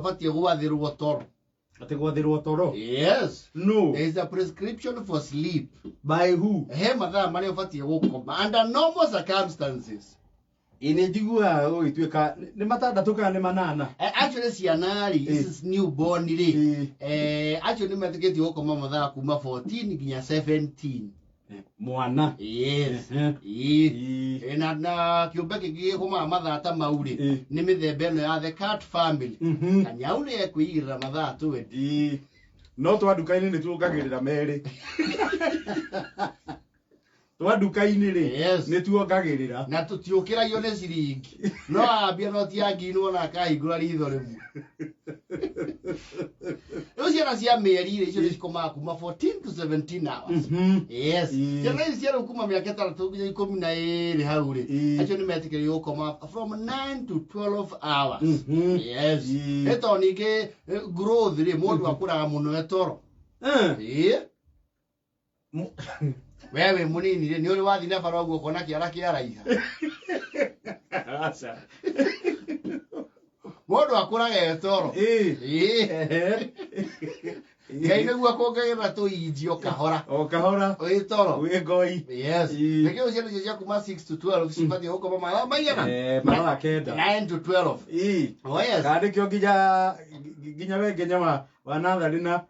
Ũbatiĩ gwathĩrwo toro. Atĩ gwathĩrwo toro? Yes. No. There is a prescription for sleep. By who? He mathaa marĩa ũbatiĩ gũkoma under normal circumstances. Ĩ, nĩ njiguaga gũgĩtuĩka nĩ matandatũ kana nĩ manana. Actually ciana rĩ, ici newborn rĩ, acio nĩ metĩkĩtio gũkoma mathaa kuma 14 nginya 17. Mwana. Yes. Ehe. Ĩĩ. Ĩ. Na kĩũmbe kĩngĩ gĩkomaga mathaa ta mau rĩ, nĩ mĩthemba ĩno ya the cat family. Kanyau nĩ ekwĩigĩrĩra mathaa 20. Ĩ. No twa nduka-inĩ nĩ tuongagĩrĩra merĩ. Twa nduka-inĩ rĩ, nĩ tuongagĩrĩra. Na tũtiũkĩragio nĩ ciringi. No ambia no ti ya ngiri nĩwona akahingũra ritho rĩmwe. Rĩu ciana cia mĩeri rĩ, icio nĩ cikomaga kuma 14 to 17 hours. Yes. Ciana ici cia rĩu kuma mĩaka 6 nginya 12 hau rĩ, acio nĩ metĩkĩrĩrio gũkoma from 9 to 12 hours. Yes. Nĩ tondũ ningĩ growth rĩ, mũndũ akũraga mũno e toro. Ĩĩ. We wĩ mũnini rĩ, nĩ ũrĩ wathiĩ na bara ũguo ũkona kĩara kĩaraiha? Aca. Mũndũ akũraga e toro. Ĩĩ. Ngai nĩguo akuongagĩrĩra tũinji o kahora. O kahora. Wĩ toro. Wĩ ngoi. Yes. Nĩkĩo ciana icio cia kuma 6 to 12 cibatiĩ gũkoma mathaa maigana? Mathaa 9. 9 to 12. Ĩ. Oh yes. Kana nĩkĩo nginya we nginya wa natharĩ na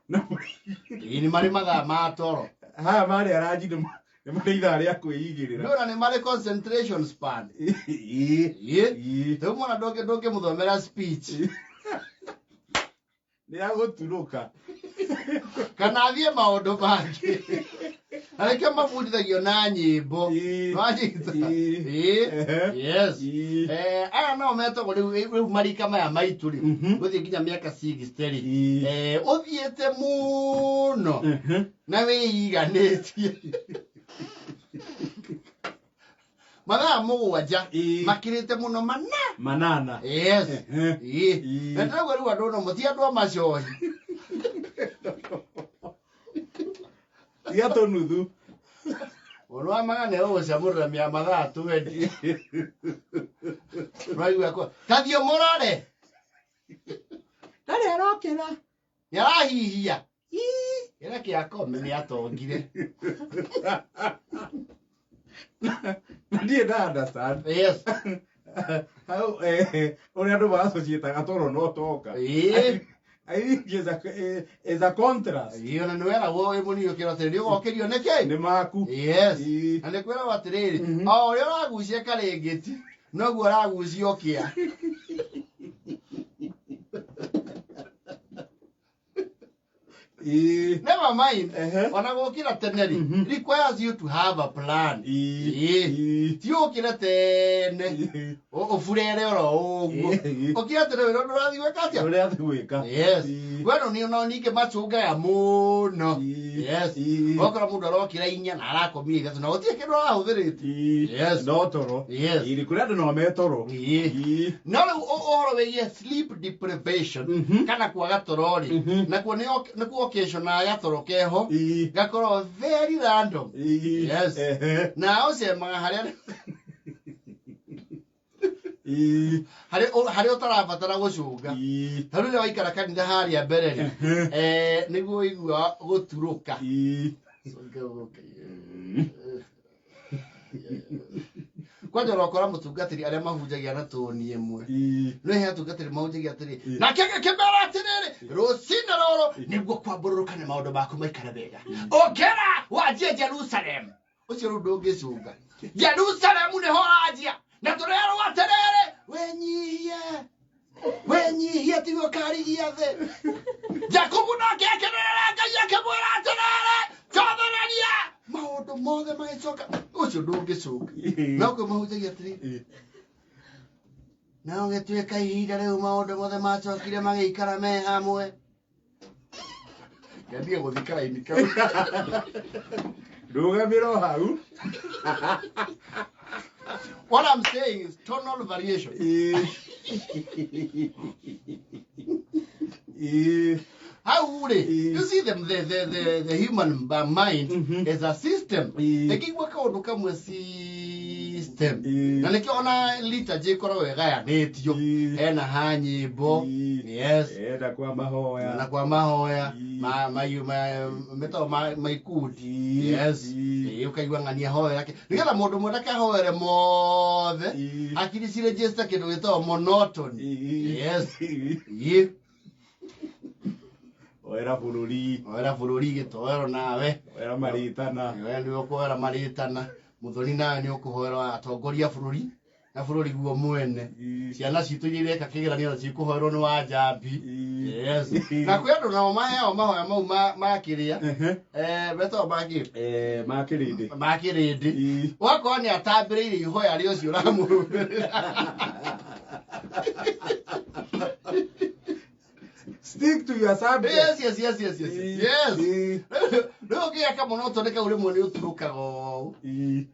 Ĩĩ, nĩ marĩ mathaa ma toro. Haya marĩ aranji nĩ marĩ ithaa rĩa kwĩigĩrĩra. Ndĩrona nĩ marĩ concentration span. Ĩ. Ĩĩ. Rĩu mwana ndũngĩmũthomera speech. Nĩ agũturũka. Kana athiĩ maũndũ mangĩ. Na nĩkĩo mabundithagio na nyĩmbo. Nwanyita? Ĩĩ. Yes. Aya nao metagwo rĩu marika maya maitũ rĩ, gũthiĩ nginya mĩaka 60 rĩ, ũthiĩte mũno na wĩiganĩtie. Mathaa 7 makĩrĩte mũno mana. 8. Yes. Ĩĩ. Na ndĩrauga rĩu andũ no ti andũ a macohi. Tiga tũnuthu. Mũndũ wa magana ũgũcamũrĩra mĩa mathaa 20. Ũraigua kwa tathiĩ mũrore. Ndarĩ arokĩra. Nĩ arahihia. Kĩrĩa kĩa kome nĩ atongire. Na ndirĩ nda understand. Yes. How ũrĩa andũ maassociataga toro na ũtonga. Ĩĩ. I think is a contrast. Ĩĩ, ona nĩ weragwo wĩ mũnini ũkĩrwo atĩrĩ nĩ ũgokĩrio nĩkĩ? Nĩ maku. Yes. Na nĩ kwĩragwo atĩrĩrĩ, o ũrĩa ũragucia karĩngĩti, noguo ũragucia ũkĩa. Ĩĩ. Never mind. Ona gũkĩra tene rĩ, requires you to have a plan. Ĩĩ. Ti ũkĩre tene, ũburere oro ũguo. Ũkĩra tene wĩra ũndũ ũrathiĩ gwĩka atĩa? Ũrĩa athiĩ gwĩka. Yes. We no nĩ no ningĩ macũngaga mũno. Yes. Ũgakora mũndũ arokĩra 4 na arakomire 3 na gũtirĩ kĩndũ arahũthĩrĩte. Yes. No toro. Yes. Ĩĩ, kũrĩ andũ no me toro. Ĩĩ. No rĩu ũhoro wĩgiĩ sleep deprivation kana kwaga toro rĩ, nakuo nĩ kuoccasionaga gatoro keho gakorwo very random. Yes. Na ũcemaga harĩa harĩa ũtarabatara gũcũnga. Ta rĩu rĩrĩa waikara kanitha harĩa mbere rĩ, nĩguo ũiguaga gũturũka. Kwanja ũrokora mũtungatĩri arĩa mahunjagia na tũni ĩmwe. No he atungatĩri mahunjagia atĩrĩ, nake gĩkĩmera atĩrĩrĩ, rũcinĩ rũrũ nĩguo kwambũrũrũka nĩ maũndũ maku maikare wega. Ũkĩra wanjie Jerusalem. Ũcio rĩu ndũngĩcunga. Jerusalem nĩho wanjia. Na tũrerwo atĩrĩrĩ, wĩnyihie. Wĩnyihie tiwe ũkarigia thĩ. Jakubu nake akĩrĩrĩra Ngai akĩmwĩra atĩrĩrĩ, cothereria maũndũ mothe magĩcoka. Ũcio ndũngĩcunga. No kwĩ mahunjagia atĩrĩrĩ, na ũgĩtuĩka ihinda rĩu maũndũ mothe macokire magĩikara me hamwe. Ngambia gũthiĩ karaini kau. Rũgamĩra o hau. What I'm saying is tonal variation. How rĩ, you see the human mind is a system. Ĩkĩigua kaũndũ kamwe systematically. system. Ĩĩ. Na nĩkĩo ona liturgy ĩkoragwo ĩgayanĩtio. Ĩĩ. Hena ha nyĩmbo. Ĩĩ. Yes. Enda kwa mahoya. Na kwa mahoya Ĩĩ. ma ma ma metagwo ma ikundi. Ĩĩ. Yes. Ĩĩ. Ĩĩ, ũkaigua ng'ania hoera kĩ. Nĩgetha mũndũ ũmwe ndakahoere mothe. Ĩĩ. Hakiri ciregister kĩndũ gĩtagwo monotony. Ĩĩ. Yes. Ĩĩ. Ĩĩ. Oera bũrũri. Oera bũrũri gĩtoero nawe. Oera marĩtana. We nĩ ũkũhoera marĩtana. Mũthoni nawe nĩ ũkũhoera atongoria a bũrũri na bũrũri guo mwene. Ĩĩ. Ciana citũ iria ireka kĩgeranio na cikũhoerwo nĩ Wanjambi. Ĩĩ. Yes. Na kwĩ andũ nao maheagwo mahoya mau ma kĩrĩa. Ehe. Metagwo ma kĩ? Ma kĩrĩndĩ. Ma kĩrĩndĩ. Ĩĩ. Ũgakorwo nĩ atambĩrĩire ihoya rĩa ũcio ũramũrũmĩrĩra. Stick to your subject. Yes, yes, yes, yes, yes. Ĩĩ. Yes. Ĩĩ. Rĩu ũngĩaka mũno tondũ kau rĩmwe nĩ ũturũkaga ũũ. Ĩĩ.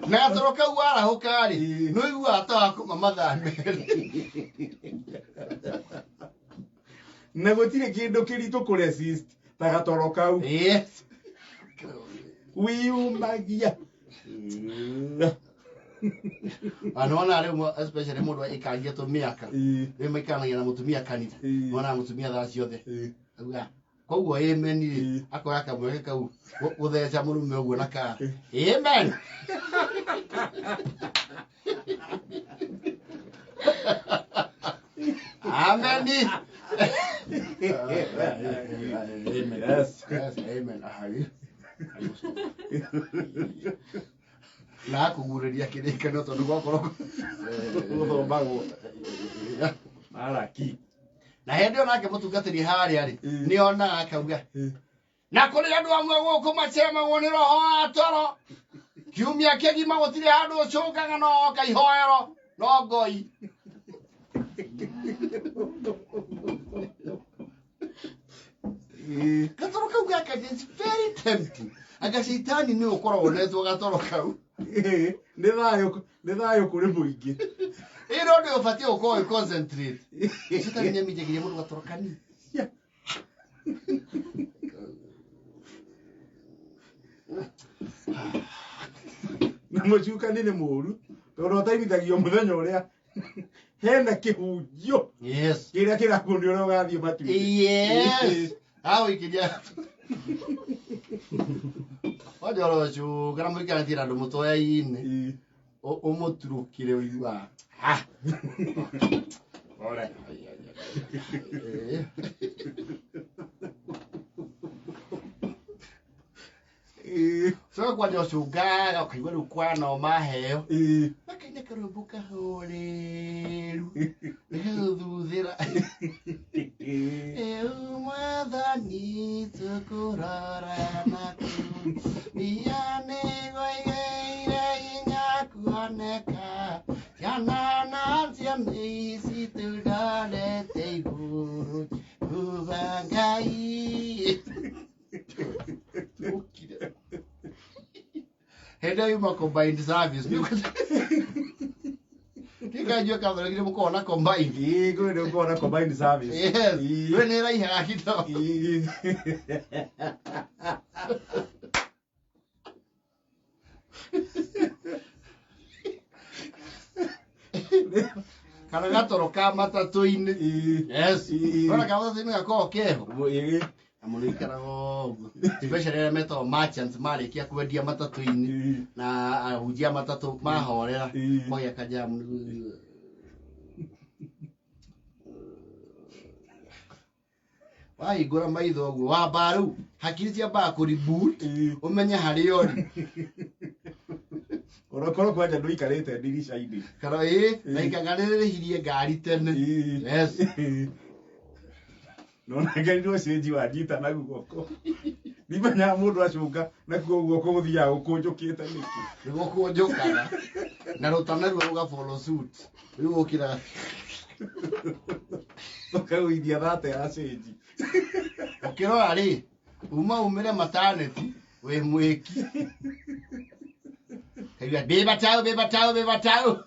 Na gatoro kau warahũka rĩ, Ĩĩ. nĩ ũiguaga ta wakoma mathaa merĩ. Na gũtirĩ kĩndũ kĩritũ kũ resist ta gatoro kau. Yes. Wĩyũmagia. Na nĩwona rĩu especially mũndũ aikangia tũmĩaka. Ĩĩ. Rĩu maikaranagia na mũtumia kanitha. Ĩĩ. Wonaga mũtumia thaa ciothe. Ĩĩ. Auga, koguo amen rĩ, Ĩĩ. akoya kamweke kau gũtheca mũrume ũguo na kara. Amen. Amen. Amen. Yes. Yes, amen. Ai. Na akũgurĩria kĩrĩkanĩro tondũ gwakorwo Gũthomagwo. Maraki. Na hĩndĩ ĩyo nake mũtungatĩri harĩa rĩ, Ĩĩ. nĩ onaga akauga, Ĩĩ. na kũrĩ andũ amwe gũkũ macemagwo nĩ roho wa toro. Kiumia kĩgima gũtirĩ handũ ũcũngaga no oka ihoero no ngoi. Ĩĩ. Gatoro kau gaka is very tempting. Anga caitani nĩ ũkoragwo onetwo gatoro kau. Ĩĩ. Nĩ thayũ, nĩ thayũ kũrĩ mũingĩ. Ĩ no nĩ ũbatiĩ gũkorwo wĩ concentrate. Caitani nĩ aminjagiria mũndũ gatoro kanini. Yeah. Na mũcukani nĩ mũru tondũ ũteithagio mũthenya ũrĩa hena kĩhunjio Yes. kĩrĩa kĩrakuonia ũrĩa ũgathiĩ matu-inĩ. Yes. Awĩkĩria. Wanja ũrocũnga na mũikaranĩtie na andũ mũtoyaine. Ĩĩ. Ũmũturũkire ũiguaga. Ha. Ore. Ĩĩ. Ĩĩ. Coka kwanja ũcũngaga ũkaigua rĩu kwana maheo. Ĩĩ. Makaina karwĩmbo kahoreru. Nĩgagũthuthĩra. Ĩĩ. Eũ mwathani tũkũrora naku Ia nĩgwaigĩire hinya kuoneka Ciana na ciana ici tũrorete igũrũ Jehova Ngai. Tũkire. Hĩndĩ ĩyo yuma combined service. Kĩkanjua kathondekire mũkoragwo na combined. Ĩĩ, kwĩ nĩ ũkoragwo na combined service. Yes. Ĩĩ. We nĩ ĩraihaga kidogo. Ĩĩ. Kana gatoro ka matatũ-inĩ. Ĩĩ. Yes. Ĩĩ. Ona ka matatũ-inĩ gakoragwo keho. Ĩĩ. Na mũno ikaraga ũguo. Especially arĩa metagwo merchants marĩkia kwendia matatũ-inĩ Ĩĩ. na ahunjia a matatũ mahorera Ĩĩ. kwagĩa kajamu. Wahingũra maitho ũguo wamba rĩu hakiri ciambaga kũ reboot Ĩĩ. ũmenye harĩa ũrĩ. Onokorwo kwanja ndũikarĩte ndirica-inĩ. Kana ĩĩ na ikanganĩrĩhirie ngari tene. Ĩĩ. Yes. Nona ngerirwo cenji wanjita na guoko. Ndimenyaga mũndũ acũnga nakuo guoko gũthiaga gũkũnjũkĩte nĩkĩ. Nĩ gũkũnjũkaga na rũtana ruo rũga follow suit. Rĩu ũkĩra Ũkagũithia thate ya cenji. ũkĩrora rĩ uma umĩre maternity wĩ mwĩki. Kaigua bĩba tau bĩba tau bĩba tau.